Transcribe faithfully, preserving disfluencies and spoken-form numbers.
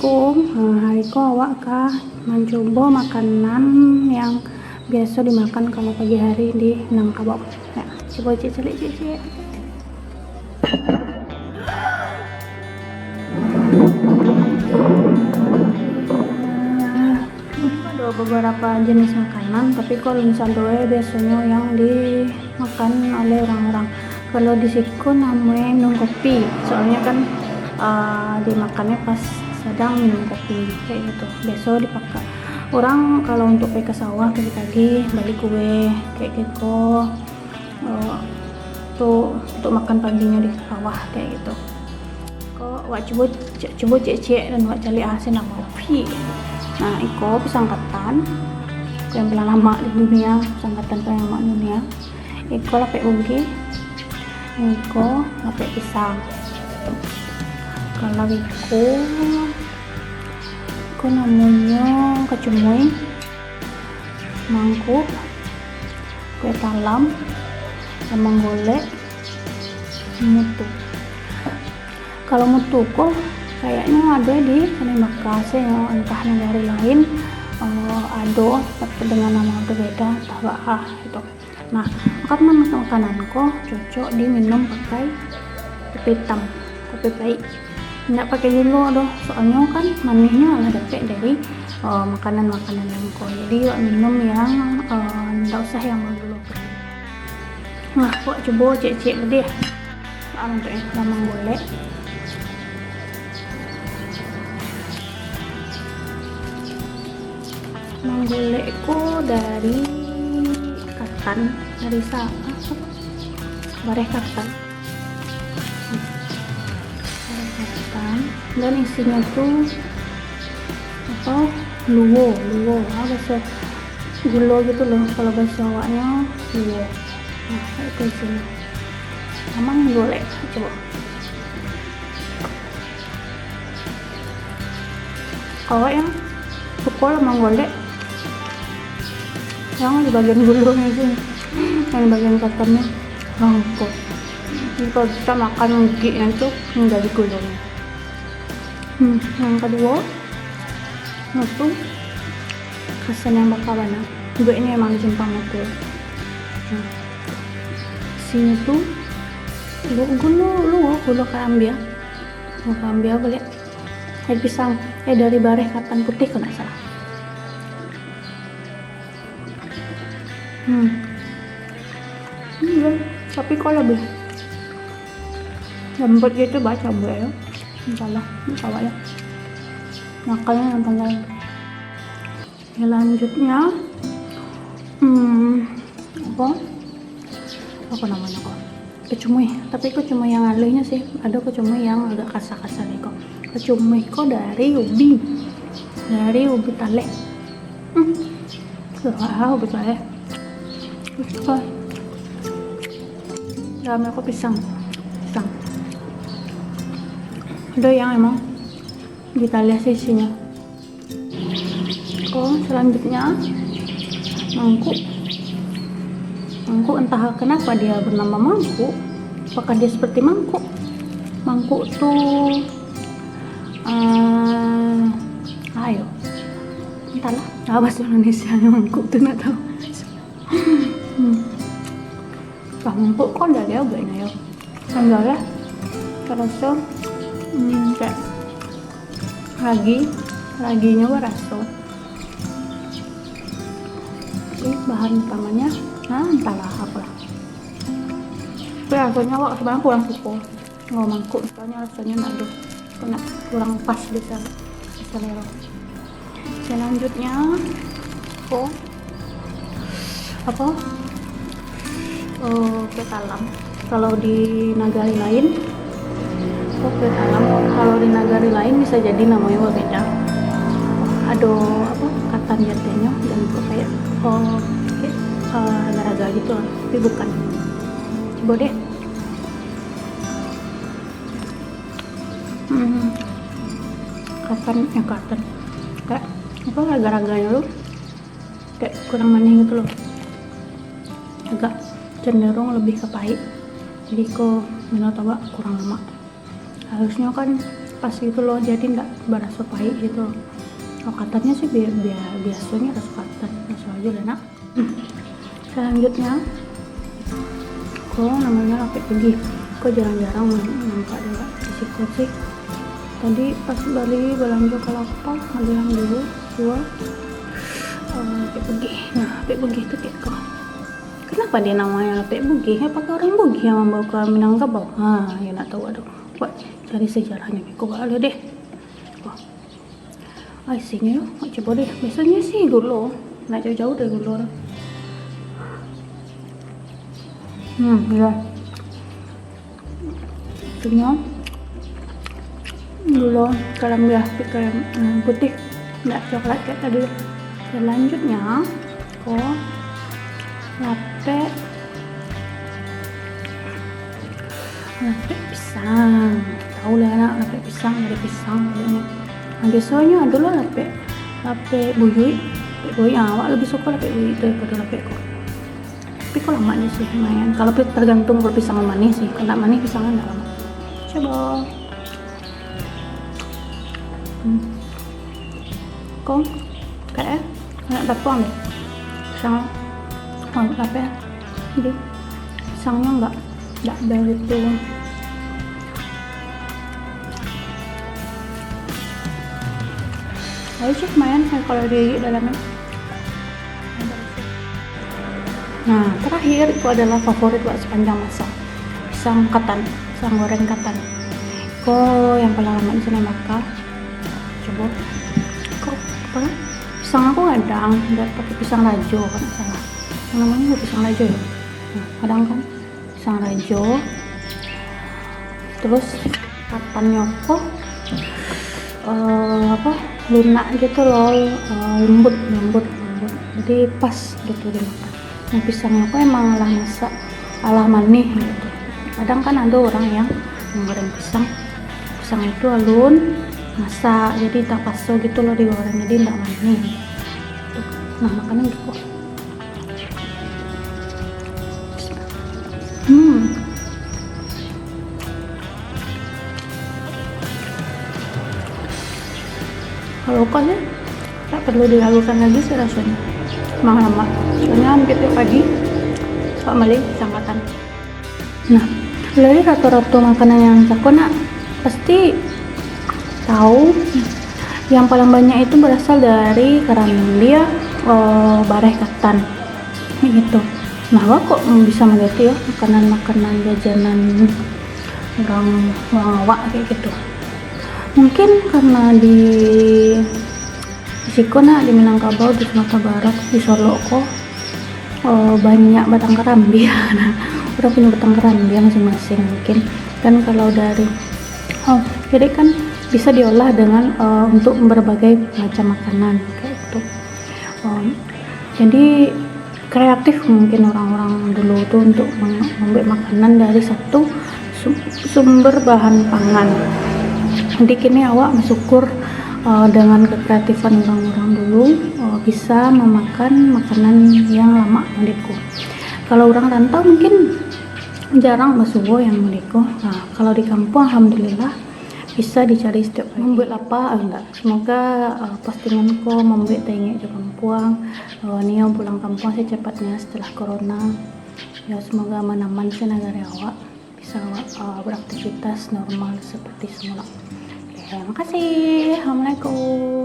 Assalamualaikum. Ha, hari ko awak ka mancubo makanan yang biaso dimakan kalau pagi hari di Minangkabau. Ya, cubo cek, cek, cek, cek. Ado beberapa jenis makanan, tapi ko alun sado e biasonyo yang dimakan oleh urang-urang. Kalau di siko namonyo minum kopi, soalnyo kan, ah, dimakannyo pas sadang minum kopi, kayak gitu. Biaso dipakai urang kalau untuk pai ka sawah pagi-pagi, bali kue, kayak gitu. Eh, tu untuk makan paginyo di sawah, kayak gitu. Ko wak cubo, cubo cek-cek dan wak caliak hasil namo pi. Nah, iko pisang katan. Iko yang paling lamak di dunia, pisang katan paling lamak di dunia. Iko lapek bugih. Iko lapek pisang. Kalau iko, iko namonyo kacumui. Mangkuk, kue talam, lamang golek, mutu. Kalau mutu ko kayaknyo ado di Senin Bakasi, entah nagari lain, eh, ado, tapi dengan nama berbeda, entah baa gitu. Nah, makanan, makanan ko cocok diminum pakai kopi hitam, kopi paik. Indak pakai gulo doh, soalnyo kan manihnyo lah dapek dari, eh, makanan-makanan yang ko. Jadi, wak minum yang, eh, indak usah yang bagulo. Nah, wak cubo cek-cek tadi. Anu tu, eh, lamang golek. Manggulek ko dari katan, dari sa-, apa? Bareh katan. Bareh katan. Dan isinyo tu, apa? Luo, luo. Ah, baso gulo gitu loh. Kalau baso awaknyo, luo. Nah, itu isinyo. Lamang golek, cubo. Awak yang suko lamang golek, yang di bagian gulonyo tu, yang di bagian katannyo, lengkap. Jadi kalau kita makan gigiknyo tu, yang dari gulonyo. Hmm, yang kaduo, mutu, kasian yang baka bana. Duduaknyo emang di simpang mutu. Nah, sini tu, gu-, gulo, luo, gulo karambia. Gulo karambia buliah. Dari pisang, eh, dari bareh katan putih, kalau ndak salah. Hmm. Hmm, tapi kok lebih lembut gitu, baca buat ya. Entahlah, entah ya. Makannya yang panjang. Selanjutnya, hmm, apa? Apa namanya kok? Kecumui. Tapi kecumui yang halusnya sih. Ada kecumui yang agak kasar-kasar nih kok. Kecumui kok dari ubi. Dari ubi taleh. Hmm. Wah, ubi taleh. Terus apa? Dalamnya kok pisang. Pisang. Ada yang emang ubi taleh sih isinya. Oh, selanjutnya mangkuk. Mangkuk, entah kenapa dia bernama mangkuk. Apakah dia seperti mangkuk? Mangkuk tu, eh, ayo. Entahlah. Ah, bahasa Indonesia mangkuk tu ndak tahu. Hmm. Lah, mangkuk kok dari apa ini ya? Kan dari terasa, hmm, kayak ragi, raginyo baraso. Jadi bahan utamanya, nah, entahlah apalah. Tapi rasanya awak sebenarnya kurang suka. Kalau mangkuk misalnya rasanya ndak ada, kena kurang pas di sel-, di selera. Selanjutnya, oh, apa? Oh, kue talam. Kalau di nagari lain, oh, kue talam. Kalau di nagari lain bisa jadi namanya berbeda. Ada apa? Katan jatenyo dan kok kayak, oh, kayak, eh, raga-raga gitu lah. Tapi bukan. Coba deh. Hmm. Katan, eh, katan. Kayak apa, raga-raganya tuh kayak kurang manis gitu loh. Agak cenderung lebih ke pahit. Jadi kok menurut awak kurang lemak. Harusnya kan Pas gitu loh, jadi ndak baraso pahik gitu. Kalau katannyo sih bia-, bia-, biasonyo raso katan, raso ajo lah nak. Salanjutnyo, ko namonyo lapek pugih. Ko jarang-jarang nampak dek awak di siko sih. Tadi pas bali balanjo kalapa, ado yang duo, duo, eh, lapek pugih. Nah, lapek pugih tu kek ko. Kenapa dia namanya lapek bugih? Apakah orang Bugih yang membawa ke Minangkabau? Ha, ya nak tahu, aduh. Buat cari sejarahnya, kok gak ada deh. Wah. Ai, sini yuk, nak coba deh. Biasanya sih gulo. Nak jauh-jauh dari gulo tu. Hmm, iya. Itunya gulo kalambia, tapi kayak, hmm, putih, nggak coklat kayak tadi. Selanjutnya, ko lapek, lapek pisang. Tahu lah nak lapek pisang, dari pisang, dari ini. Nah, biasanya ada lah lapek, lapek buyuik, lapek buyuik. Ah, awak lebih suka lapek buyuik daripada lapek ko. Tapi kok lamak je sih, lumayan. Kalau pi-, tergantung kalau pisang manih sih. Kalau ndak manih, pisangnya ndak lamak. Coba. Hmm. Kok kayak, eh, nggak dapuang deh. Pisang, oh, apa ya? Jadi, pisangnya nggak, nggak begitu. Bagus sih, lumayan, eh, kalau di dalamnya. Nah, terakhir itu adalah favorit buat sepanjang masa. Pisang katan, pisang goreng katan. Ko yang paling lama di sini maka. Coba. Kok apa? Pisang aku kadang nggak pakai pisang rajo, kalau nggak salah. Yang namanya pisang rajo ya? Nah, kadang kan pisang rajo. Terus katannyo ko, eh, apa, lunak gitu loh, eh, lembut, lembut, lembut. Jadi pas gitu dimakan. Nah, pisangnya ko emang alah masak, alah manih gitu. Kadang kan ada orang yang menggoreng pisang, pisang itu alun masak, jadi tak paso gitu loh digoreng, jadi ndak manih. Tuh. Nah, makannya gitu. Hmm. Kalau kau sih, tak perlu diragukan lagi sih rasanya. Emang lama. Soalnya hampir tiap pagi, suka beli pisang katan. Nah, dari rata-rata makanan yang cako nak pasti tahu, yang paling banyak itu berasal dari karambia, eh, bareh katan. Kayak gitu. Nah, awak kok bisa melihat ya makanan-makanan jajanan orang, orang awak kayak gitu. Mungkin karena di, di siko nak, di Minangkabau, di Sumatera Barat, di Solok ko, eh, banyak batang karambia. Nah, orang punya batang karambia masing-masing mungkin. Dan kalau dari, oh, jadi kan bisa diolah dengan, eh, untuk berbagai macam makanan kayak gitu. Em, jadi kreatif mungkin orang-orang dulu tu untuk mem-, membuat makanan dari satu sum-, sumber bahan pangan. Jadi kini awak bersyukur, eh, dengan kekreatifan orang-orang dulu, eh, bisa memakan makanan yang lamak mode ko. Kalau orang rantau mungkin jarang basuo yang mode ko. Nah, kalau di kampuang alhamdulillah bisa dicari setiap hari. Membuat lapar, ah, enggak. Semoga, eh, postingan ko membuat taingek jo kampuang. Eh, niyo pulang kampuang secepatnya setelah corona. Ya, semoga aman-aman se nagari awak. Bisa awak, eh, beraktivitas normal seperti semula. Oke, makasih. Assalamualaikum.